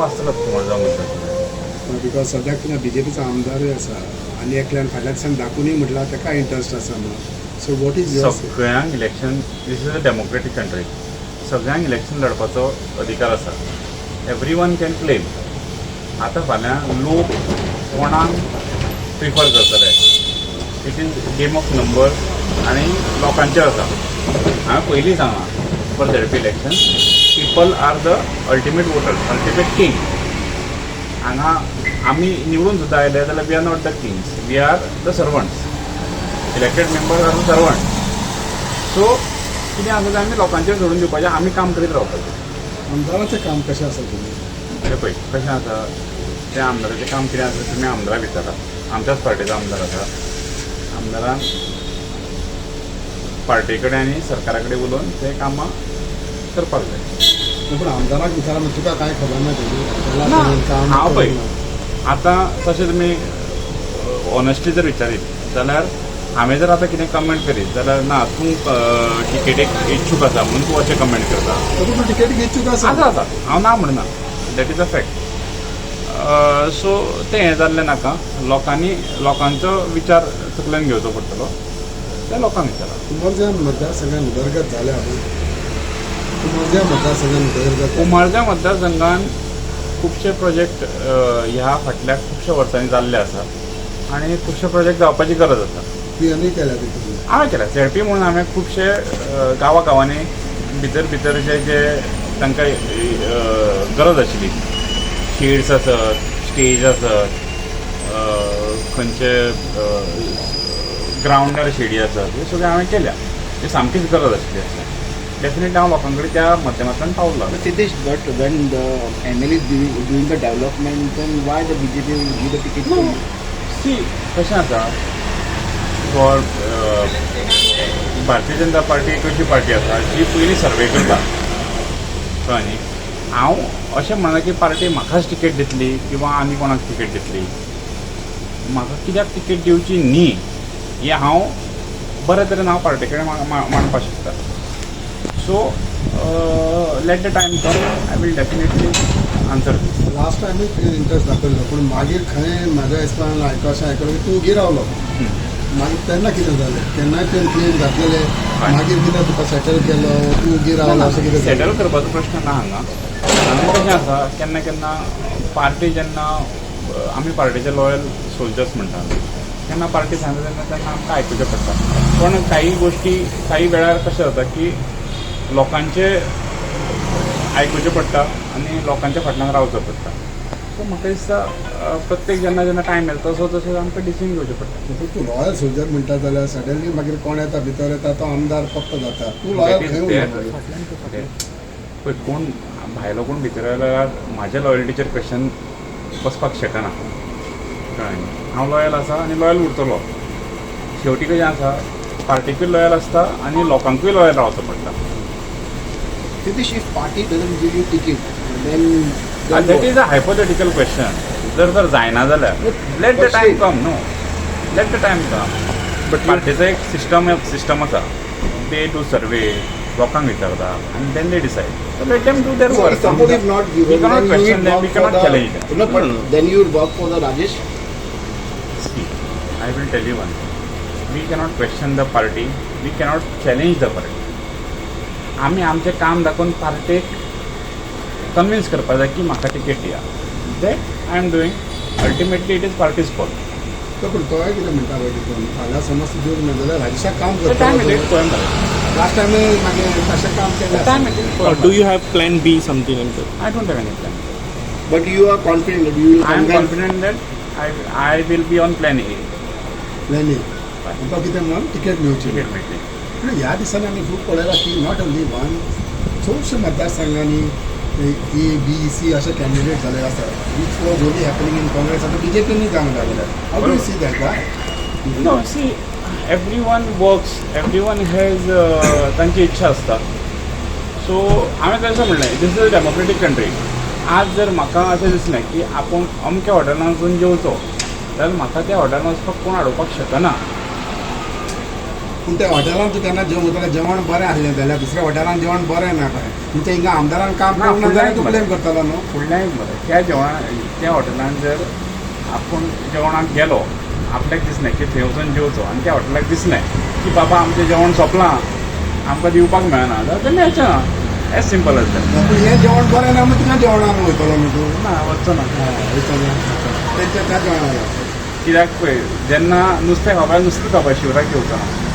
आसतलोच कुंमरगांव मतदारसंघात. Because सद्याक थिंगा बीजेपीचो आमदारूय आसा आनी एकल्यान फाटल्या दिसान दाखोवनूय म्हटलां ताका इंट्रस्ट आसा म्हणून. सो what is your सगळ्यांक election, this is a democratic country, सगळ्यांक इलेक्शन लढपाचो अधिकार आसा. Every one can claim. आतां फाल्यां लोक कोणाक प्रिफर करतले, it is game of number आनी लोकांचेर आसा. हांवें पयलीं सांगलां, for ZP election, people are the ultimate voters, ultimate king. हांगा आमी निवडून सुद्दां आयले जाल्यार, we are not the kings, we are the servants. Elected member are the servant. So कितें आसा तें आमी लोकांचेर सोडून दिवपाचें, आमी काम करीत रावपाचें. आमदाराचें काम कशें आसा तुमी? हें पळय, कशें आसा तें आमदाराचें काम कितें आसा, तुमी आमदाराक विचारा. आमच्याच पार्टीचो आमदार आसा. आमदारान पार्टी कडेन आनी सरकारा कडेन उलोवन तें कामां करपाक जाय. पूण आमदाराक विचारा म्हणजे तुका कांय खबर ना तेजी? ना, काम हांव पळय करूंक ना. आतां तशें तुमी ऑनेस्टली जर विचारीत जाल्यार, हांवें जर आतां कितें कमेंट करीत जाल्यार, ना तूं टिकेटीक इच्छूक आसा म्हणून तूं अशें कमेंट करता. तर तूं टिकेटीक इच्छूक आसा. आसा आसा, हांव ना म्हणना, that is a fact. So तें हें जाल्लें नाका. लोकांनी लोकांचो विचार तकलेन घेवचो पडटलो, तें लोकांक विचारा. कुंभारजुव्यां मतदारसंघात उदरगत जाल्या? कुंभारजुव्यां मतदारसंघात उदरगत? कुंभारजुव्यां मतदारसंघान खुबशे प्रोजेक्ट ह्या फाटल्या खुबश्या वर्सांनी जाल्ले आसा आनी खुबशे प्रोजेक्ट जावपाची गरज आसा. तुवेंनूय केल्या तितून? हांवें केल्या. झेडपी म्हणून हांवें खुबशे गांवा गांवांनी भितर भितर जे जे तांकां गरज आशिल्ली, शेड्स आसत, स्टेज आसत, खंयचे ग्रावंडार शेडी आसत, हे सगळें हांवें केल्या. ती सामकीच गरज आशिल्ली अशें डेफिनेटली हांव लोकां कडेन त्या माध्यमांतल्यान पावलां. But Sitesh, but when the MLA is doing the development, then why the BJP will give the ticket to you? See, कशें आसा, फॉर भारतीय जनता पार्टी एक अशी पार्टी आसा जी पयलीं सर्वे करता, कळ्ळें न्ही? हांव अशें म्हणना की पार्टी म्हाकाच टिकेट दितली किंवा आनी कोणाक टिकेट दितली. म्हाका कित्याक टिकेट दिवची न्ही हें हांव बरे तरेन हांव पार्टी कडेन मांडपाक शकता. So let the time come, I will definitely answer this. Last टायमूय तुवें इंट्रस्ट दाखयल्लो, पूण मागीर खंय म्हाज्या हिसपान आयको अशें आयकलें की तूं ओगी रावलो. मागीर तेन्ना कितें जालें? तेन्नाय तुवें क्लेम घातलेले. मागीर कितें तुका सेटल केलो, तूं ओगी रावलो, अशें कितें जालें? सेटल करपाचो प्रश्न ना हांगा. हांगा कशें आसा, केन्ना केन्ना पार्टी जेन्ना आमी पार्टीचे लॉयल सोल्जर्स म्हणटा आमी, केन्ना पार्टी सांगता तेन्ना तेन्ना आमकां आयकुचें पडटा. पण काही गोश्टी काही वेळार कशें जाता की लोकांचे आयकुचें पडटा आनी लोकांच्या फाटल्यान रावचो पडटा. सो म्हाका दिसता, प्रत्येक जेन्ना जेन्ना टायम येता, तसो तसो आमकां डिसिजन घेवचें पडटा. पूण तूं लॉयल सोल्जर म्हणटा जाल्यार सडनली मागीर कोण येता, भितर येता, तो आमदार पक्को जाता. तूं लॉयल खंय उरलो मागीर? पळय, कोण भायलो कोण भितर आयलो जाल्यार म्हाज्या लॉयल्टीचेर क्वेश्चन बसपाक शकना, कळ्ळें न्ही? हांव लॉयल आसा आनी लॉयल उरतलो. शेवटी कशें आसा, पार्टीकूय लॉयल आसता आनी लोकांकूय लॉयल रावचो पडटा. Sitish, if party doesn't give you ticket, then that what? Is a hypothetical question. जर जर जायना जाल्यार, let the But time still- come, no, let the time come. But you, पार्टीचो एक सिस्टम आसा. They do survey, लोकांक विचारता आनी then they decide. So let them do their so work. if suppose if not given, We cannot then you question will them, work we for cannot the, challenge them. No, but then you will work for the Rajesh. See, I will tell you one thing. We cannot question the party, we cannot challenge the party. आमी आमचें काम दाखोवन पार्टेक convince करपाक जाय की म्हाका ticket दिया. That I am doing. Ultimately it is party's call. तो पूण तोय कितें म्हणटा पळय तितून, फाल्यां समज दिवंक ना जाल्यार राजेशाक काम टायम करतलो. पळोवन मरे. लास्ट टायम मागीर तशें काम केलें. Time. Or do you have plan B, something like that? I don't have any plan. But you are confident that you will I am come back. Confident that I will be on plan A. Plan A तुका कितें म्हणून ticket मेळची. Ticket मेळटली. पूण ह्या दिसांनी आमी खूब पळयलां की not only one, चडशे मतदारसंघांनी ए, बी, सी अशे कॅन्डिडेट जाल्ले आसा, which was only happening in Congress. आतां बीजेपीनी जावंक लागल्या. How do you see that? Why? No, see, everyone works, everyone has तांची इच्छा आसता. सो हांवें तशें म्हणलें, this is a democratic country. आज जर म्हाका अशें दिसलें की आपूण अमक्या हॉटेलान वचून जेवचो जाल्यार म्हाका त्या हॉटेलान वचपाक कोण आडोवपाक शकना. पूण त्या हॉटेलान तूं केन्ना जेवंक वतालो, जेवण बरें आसलें जाल्यार दुसऱ्या हॉटेलान जेवण बरें ना कशें तुमच्या हिंगा आमदारान काम ना, करूंक ना जाल्यार तूं फुडल्यान ब्लेम करतलो न्हू. फुडल्यान एक मरे, त्या जेवणा त्या हॉटेलान जर आपूण जेवणाक गेलो, आपल्याक दिसलें की थंय वचून जेवचो आनी त्या हॉटेलाक दिसलें की बाबा आमचें जेवण सोंपलां, आमकां दिवपाक मेळना जाल्यार ते मेळचें ना. As simple as that. पूण हें जेवण बरें ना म्हण थिंगा जेवणाक वयतलो न्हू तूं. ना, वचचो ना. वयतलो तेंच्या त्या जेवणाक. कित्याक पळय, जेन्ना नुस्तें खावपाक, नुस्तें खावपाक शिवराक जेवचो ना.